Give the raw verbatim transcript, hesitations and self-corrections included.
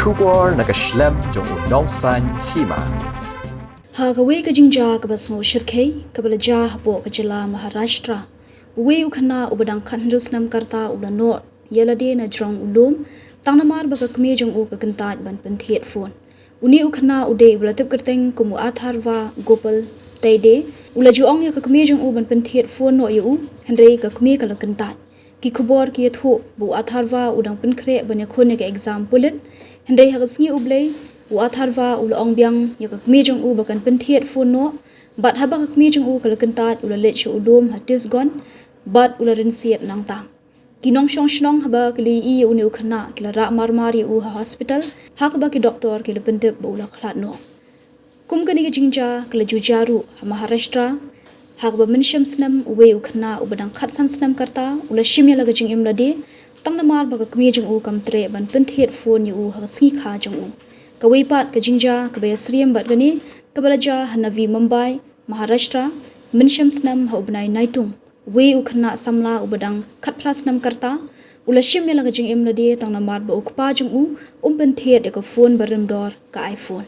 Khubor na ka shlem jong u Nongsaiñ Hima. Ha kawei ka jingjia kaba sngew shyrkhei kaba la jia hapoh ka jylla Maharashtra, uwei u khynnah uba dang khathynriew snem ka rta u la noh ïa lade na jrong u lum tang namar ba ka kmie jong u ka kyntait ban pynthied phone. Une u khynnah u dei uba la tip kyrteng kum u Atharva Gopal Teide. U la ju ong ïa ka kmie jong u ban pynthied phone noh ïa u, hynrei ka kmie ka la kyntait. Ki khubor ki ïathuh ba u Atharva u dang pynkhreh ban ïakhun ïa ka exam pulit, hynrei ha ka sngi U Blei u Atharva u la ong biang ïa ka kmie jong u ba kan pynthied phone noh. Bad haba ka kmie jong u ka la kyntait, u la leit sha u lum ha Tisgon bad u la rynsied nangta. Ki nongshong shnong haba ki la ïohi ïa une u khynnah ki la rah marmar ïa u ha hospital, ha kaba ki doktor ki la pyntip ba u la khlad noh. Kum kane ka jingjia ka la ju jia ruh ha Maharashtra, ha kaba mynshem snem uwei u khynnah uba dang khatsan snem ka rta u la shim ïa la ka jingim lade tang namar ba ka kmie jong u kam treh ban pynthied phone ïa u ha ka sngi kha jong u. Kawei pat ka jingjia kaba ïasyriem bad kane kaba la jia ha Navi Mumbai, Maharashtra, mynshem snem ha u bnai Naitung. Uwei u khynnah samla uba dang khatphra snem ka rta u la shim ïa la ka jingim lade tang namar ba u kpa jong u um pynthied ïa ka phone ba rim dor, ka iPhone.